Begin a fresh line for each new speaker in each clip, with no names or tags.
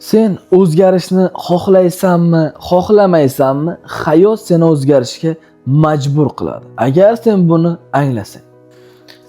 Sen o'zgarishni xohlaysanmi, xohlamaysanmi, hayot seni o'zgarishga majbur qiladi. Agar sen buni anglasang.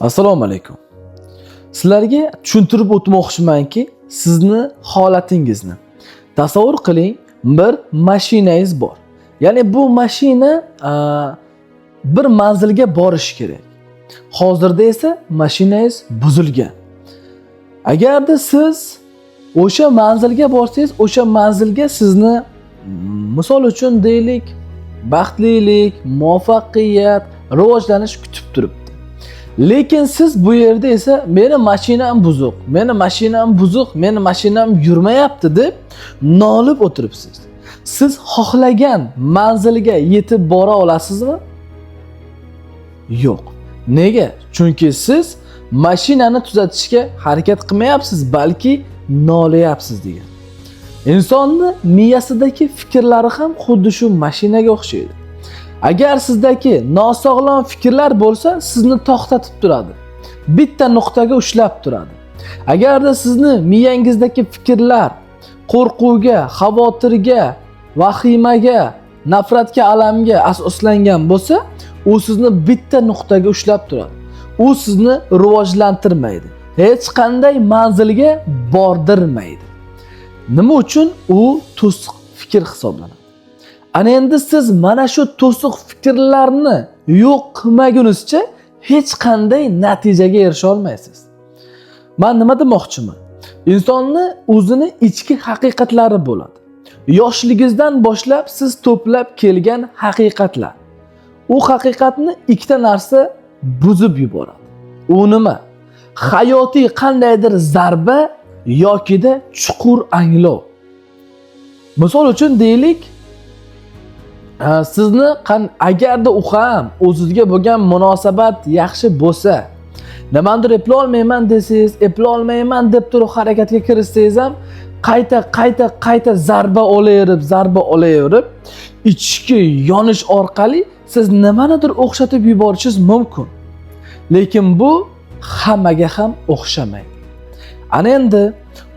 Assalomu alaykum. Sizlarga tushuntirib o'tmoqchimanki, sizni holatingizni. Tasavvur qiling, bir mashinangiz bor. Ya'ni bu mashina bir manzilga borishi kerak. Hozirda esa mashinangiz buzilgan. Agarda siz o'sha manzilga borsangiz, o'sha manzilga sizni, misol uchun deylik, baxtlilik, muvaffaqiyat, rivojlanish kutib turibdi. Lekin siz bu yerda esa meni mashinam buzuq, meni mashinam buzuq, meni mashinam yurmayapti deb nolib o'tiribsiz. Siz xohlagan manzilga yetib bora olasizmi? Yo'q. Nega? Chunki siz mashinani tuzatishga harakat qilmayapsiz, balki nolayapsiz degan. Insonni miyasidagi fikrlari ham xuddi shu mashinaga o'xshaydi. Agar sizdagi nosog'lom fikrlar bo'lsa, sizni to'xtatib turadi. Bitta nuqtaga ushlab turadi. Agarda sizni miyangizdagi fikrlar qo'rquvga, xavotirga, vahimaga, nafratga, alamga asoslangan bo'lsa, u sizni bitta nuqtaga ushlab turadi. U sizni rivojlantirmaydi. Hech qanday manzilga bordirmaydi. Nima uchun? U to'siq fikr hisoblanadi. Ana endi siz mana shu to'siq fikrlarni yo'q qilmagunizcha hech qanday natijaga erisha olmaysiz. Men nima demoqchiman? Insonni o'zini ichki haqiqatlari bo'ladi. Yoshligingizdan boshlab siz to'plab kelgan haqiqatlar. U haqiqatni ikkita narsa buzib yuboradi. U nima? Hayotiy qandaydir zarba yokida chuqur anglov. Misol uchun deylik, sizni agarda u ham o'zizga bo'lgan munosabat yaxshi bo'lsa, nimanidir eplolmayman desangiz, eplolmayman deb turib harakatga kirishsangiz ham qayta qayta qayta zarba olaverib, zarba olaverib, ichki yonish orqali siz nimanidir o'xshatib yuborishingiz mumkin. Lekin bu hammaga ham o'xshamaydi. Ana endi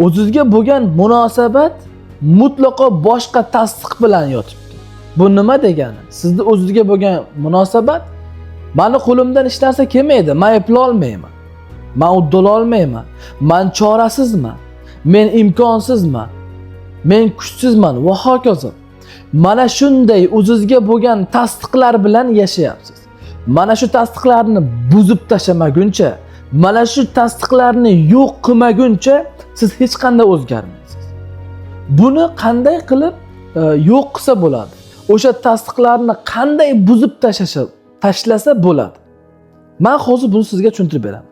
o'zizga bo'lgan munosabat mutlaqo boshqa tasdiq bilan yotibdi. Bu nima degani? Sizni o'zizga bo'lgan munosabat mani qo'limdan hech narsa kelmaydi, men eplolmayman. Men uddalolmayman. Men chorasizman. Men imkonsizman. Men kuchsizman va hokazo. Mana shunday o'zizga bo'lgan tasdiqlar bilan yashayapsiz. Mana shu tasdiqlarni buzib tashlamaguncha, mana shu tasdiqlarni yo'q qilmaguncha siz hech qanday o'zgarmaysiz. Buni qanday qilib yo'q qilsa bo'ladi? O'sha tasdiqlarni qanday buzib tashlasa bo'ladi? Men hozir buni sizga tushuntirib beraman.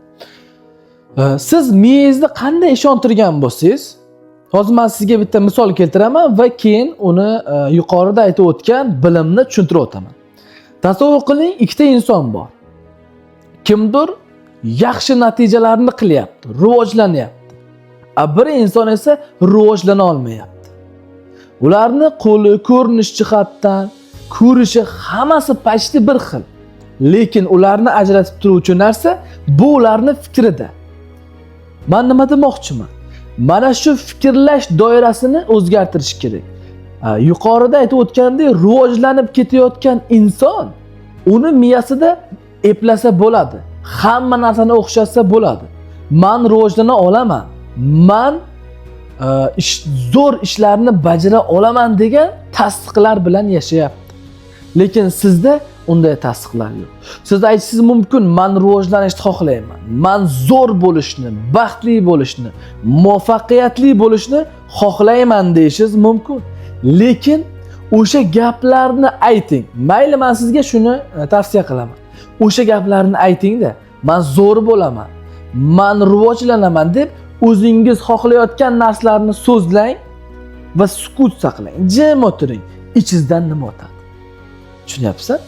Siz miyangizni qanday ishontirgan bo'lsangiz, hozir men sizga bitta misol keltiraman va keyin uni yuqorida aytib o'tgan bilimni tushuntirib o'taman. Tasavvur qiling, ikkita inson bor. Kimdir yaxshi natijalarni qilyapti, rivojlanyapti. A bir inson esa rivojlana olmayapti. Ularni qo'li, ko'rinish jihatdan, ko'rishi hammasi почти bir xil. Lekin ularni ajratib turuvchi narsa bu ularni fikrida. Men nima demoqchiman? Mana shu fikrlash doirasini o'zgartirish kerak. Yuqorida aytib o'tgandek, rivojlanib ketayotgan inson uni miyasida eplasa bo'ladi. Hamma narsani o'xshatsa bo'ladi. Men rivojlana olaman. Men zo'r ishlarni bajara olaman degan tasdiqlar bilan yashayapti. Lekin sizda unday tasdiqlar yo'q. Siz aytishingiz mumkin, men rivojlanishni xohlayman. Men zo'r bo'lishni, baxtli bo'lishni, muvaffaqiyatli bo'lishni xohlayman deyishingiz mumkin. Lekin o'sha gaplarni ayting. Mayli, men sizga shuni tavsiya qilaman. O'sha gaplarni aytingda, men zo'r bo'laman, men rivojlanaman deb o'zingiz xohlayotgan narsalarni so'zlang va sukut saqlang. Jim o'tiring. Ichingizdan nima o'tadi? Tushunyapsiz?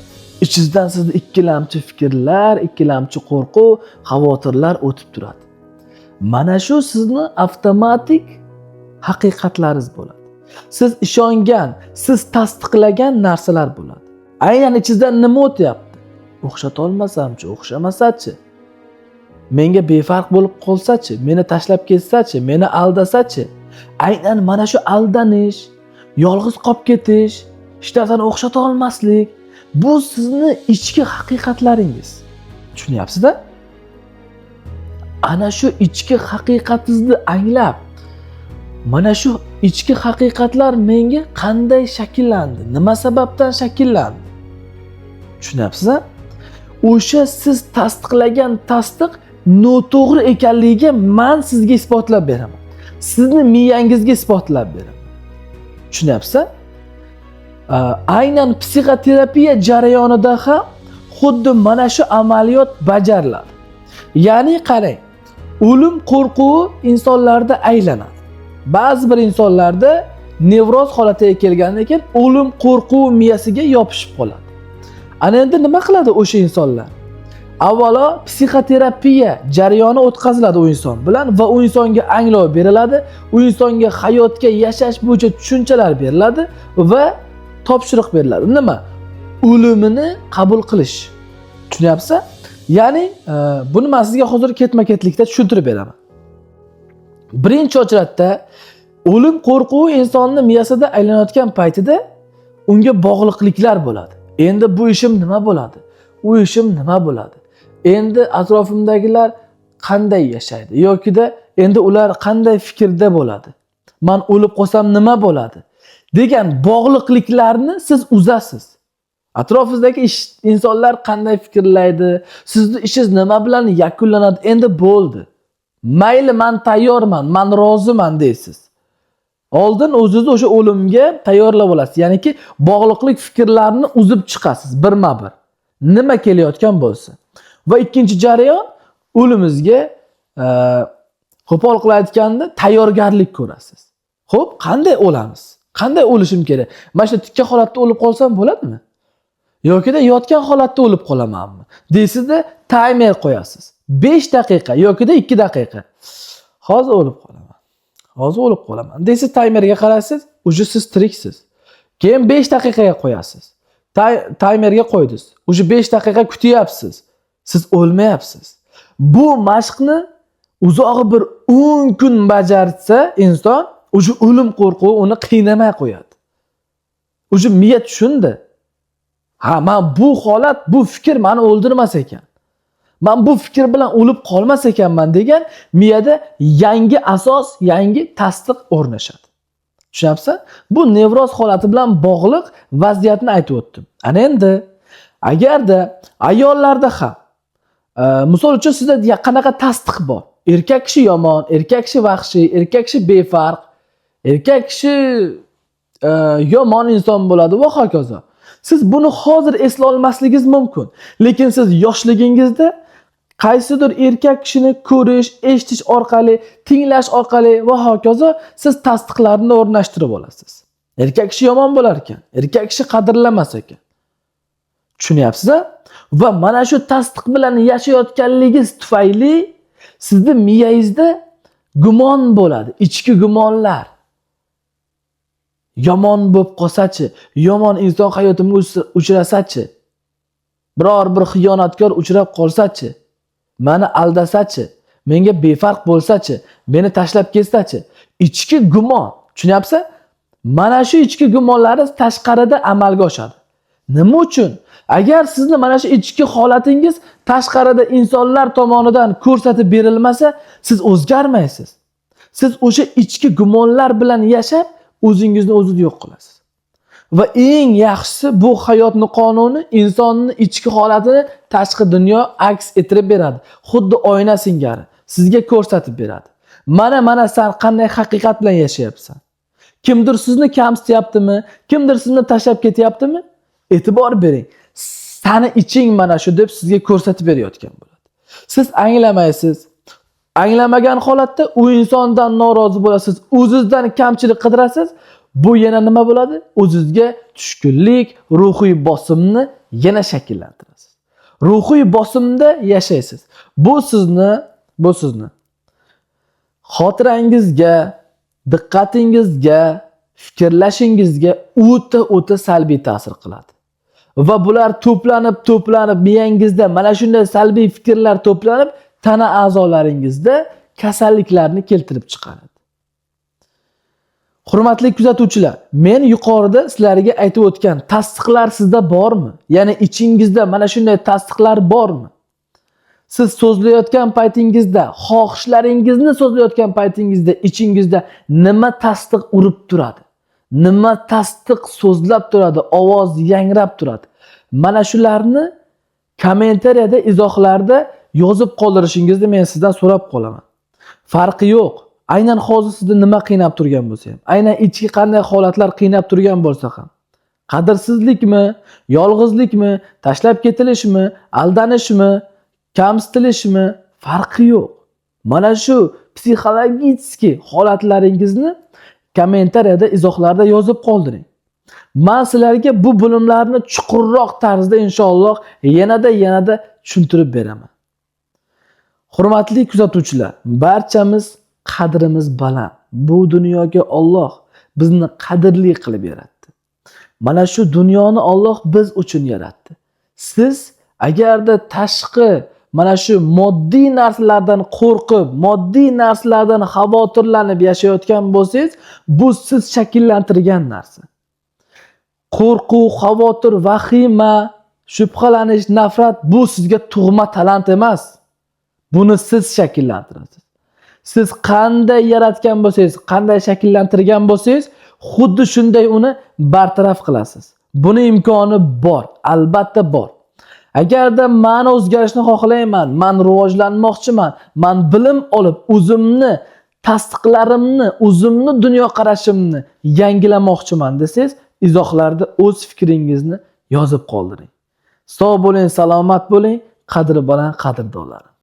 Ichingizdan sizni ikkilamchi fikrlar, ikkilamchi qo'rquv, xavotirlar o'tib turadi. Mana shu sizni avtomatik haqiqatlaringiz bo'ladi. Siz ishongan, siz tasdiqlagan narsalar bo'ladi. Aynan ichingizdan nima o'tyapti? O'xshata olmasamchi, o'xshamasachi? Menga befarq bo'lib qolsachi, meni tashlab ketsachi, meni aldasachi? Aynan mana shu aldanish, yolg'iz qolib ketish, hech narsani o'xshata olmaslik, bu sizni ichki haqiqatlaringiz. Tushunyapsiz-da? Ana shu ichki haqiqatingizni anglab, mana shu ichki haqiqatlar menga qanday shakllandi, nima sababdan shakllandi? Tushunyapsiz-a? O'sha siz tasdiqlagan tasdiq noto'g'ri ekanligiga man sizga isbotlab beraman. Sizni miyangizga isbotlab beraman. Tushunyapsiz? Aynan psixoterapiya jarayonida ham xuddi mana shu amaliyot bajariladi. Ya'ni qarang, o'lim qo'rquvi insonlarda aylanadi. Ba'zi bir insonlarda nevroz holatiga kelgandan keyin o'lim qo'rquvi miyasiga yopishib qoladi. Ana endi nima qiladi o'sha insonlar? Avvalo psixoterapiya jarayoni o'tkaziladi u inson bilan va u insonga anglov beriladi, u insonga hayotga yashash bo'yicha tushunchalar beriladi va topshiriq beriladi. Nima? O'limini qabul qilish. Tushunyapsiz? Ya'ni buni men sizga hozir ketma-ketlikda tushuntirib beraman. Birinchi ochratda o'lim qo'rquvi insonni miyasida aylanayotgan paytida unga bog'liqliklar bo'ladi. Endi bu ishim nima bo'ladi? U ishim nima bo'ladi? Endi atrofimdagilar qanday yashaydi? Yokida endi ular qanday fikrda bo'ladi? Man o'lib qolsam nima bo'ladi? Degan bog'liqliklarni siz uzasiz. Atrofingizdagi insonlar qanday fikrlaydi? Sizni ishingiz nima bilan yakunlanadi? Endi bo'ldi. Mayli, men tayyorman, men roziman deysiz. Oldin o'zingizni o'sha o'limga tayyorlab olasiz. Ya'niki bog'liqlik fikrlarini uzib chiqasiz birma-bir. Nima kelayotgan bo'lsa. Va ikkinchi jarayon o'limizga qo'pol qilib aytganda tayyorgarlik ko'rasiz. Xo'p, qanday o'lamiz? Qanday o'lishim kerak? Mana shu tikka holatda o'lib qolsam bo'ladimi? Yokida yotgan holatda o'lib qolamanmi? Deysizda taymer qo'yasiz. 5 daqiqa yokida 2 daqiqa. Hozir o'lib qolaman. Hozir o'lib qolaman. Deysiz, taymerga qaraysiz, уже siz tiriksiz. Keyin 5 daqiqaga qo'yasiz. Taymerga qo'ydingiz. Уже 5 daqiqa kutyapsiz. Siz o'lmayapsiz. Bu mashqni uzog'i bir 10 kun bajarsa inson, уже o'lim qo'rquvi uni qiynamay qo'yadi. Уже miya tushundi. Ha, men bu holat, bu fikr meni o'ldirmas ekan. Men bu fikr bilan o'lib qolmas ekanman degan miyada yangi asos, yangi tasdiq o'rnashadi. Tushunyapsan? Bu nevroz holati bilan bog'liq vaziyatni aytib o'tdim. Ana endi agarda ayollarda ham misol uchun sizda qanaqa tasdiq bor? Erkak kishi yomon, erkak kishi vahshiy, erkak kishi befarq, erkak kishi yomon inson bo'ladi va hokazo. Siz buni hozir esla olmasligingiz mumkin. Lekin siz yoshligingizda qaysidir erkak kishini ko'rish, eshitish orqali, tinglash orqali va hokazo siz tasdiqlarni o'rnashtirib olasiz. Erkak kishi yomon bo'lar ekan, erkak kishi qadrlamas ekan. Tushunyapsiz-a? Va mana shu tasdiq bilan yashayotganligingiz tufayli sizni miyangizda gumon bo'ladi, ichki gumonlar. Yomon bo'lib qolsa-chi, yomon inson hayotimga uchrasa-chi, biror bir xiyonatkor uchrab qolsa-chi, meni aldasa-chi, menga befarq bo'lsa-chi, meni tashlab ketsa-chi, ichki gumon, tushunyapsiz? Mana shu ichki gumonlaringiz tashqarida amalga oshadi. Nima uchun? Agar sizni mana shu ichki holatingiz tashqarida insonlar tomonidan ko'rsatib berilmasa, siz o'zgarmaysiz. Siz o'sha ichki gumonlar bilan yashab, o'zingizni o'zingiz yo'q qilasiz. Va eng yaxshisi, bu hayotni qonuni insonni ichki holatini tashqi dunyo aks ettirib beradi. Xuddi oyna singari sizga ko'rsatib beradi. Mana sen qanday haqiqat bilan yashayapsan. Kimdir sizni kamsityaptimi? Kimdir sizni tashlab ketyaptimi? E'tibor bering. Sani iching mana shu deb sizga ko'rsatib berayotgan bo'ladi. Siz anglamaysiz. Anglamagan holatda u insondan norozi bo'lasiz, o'zingizdan kamchilik qidirasiz. Bu yana nima bo'ladi? O'zingizga tushkunlik, ruhiy bosimni yana shakllantirasiz. Ruhiy bosimda yashaysiz. Bu sizni xotirangizga, diqqatingizga, fikrlashingizga o'ta salbiy ta'sir qiladi. Va bular to'planib, to'planib miyangizda mana shunday salbiy fikrlar to'planib tana a'zolaringizda kasalliklarni keltirib chiqaradi. Hurmatli kuzatuvchilar, men yuqorida sizlarga aytib o'tgan tasdiqlar sizda bormi? Ya'ni ichingizda mana shunday tasdiqlar bormi? Siz so'zlayotgan paytingizda, xohishlaringizni so'zlayotgan paytingizda ichingizda nima tasdiq urib turadi? Nima tasdiq so'zlab turadi, ovoz yangrab turadi? Mana shularni kommentariyada, izohlarda yozib qoldirishingizni men sizdan so'rab qolaman. Farqi yo'q. Aynan hozir sizni nima qiynab turgan bo'lsa ham, aynan ichki qanday holatlar qiynab turgan bo'lsa ham, qadrsizlikmi, yolg'izlikmi, tashlab ketilishmi, aldanishmi, kamsitilishmi, farqi yo'q. Mana shu psixologik holatlaringizni kommentariyada, izohlarda yozib qoldiring. Men sizlarga bu bo'limlarni chuqurroq tarzda inshaalloh yanada tushuntirib beraman. Hurmatli kuzatuvchilar, barchamiz qadrimiz baland. Bu dunyoga Alloh bizni qadrli qilib yaratdi. Mana shu dunyoni Alloh biz uchun yaratdi. Siz agarda tashqi mana shu moddiy narsalardan qo'rqib, moddiy narsalardan xavotirlanib yashayotgan bo'lsangiz, bu siz shakllantirgan narsa. Qo'rquv, xavotir, vahima, shubhalanish, nafrat bu sizga tug'ma talant emas. Buni siz shakllantirasiz. Siz qanday yaratgan bo'lsangiz, qanday shakllantirgan bo'lsangiz, xuddi shunday uni bartaraf qilasiz. Buni imkoni bor, albatta bor. Agarda men o'zgarishni xohlayman, men rivojlanmoqchiman, men bilim olib o'zimni tasdiqlarimni, o'zimni dunyoqarashimni yangilamoqchiman desangiz, izohlarda o'z fikringizni yozib qoldiring. Sog' bo'ling, salomat bo'ling, qadri baland qadrdonlarim.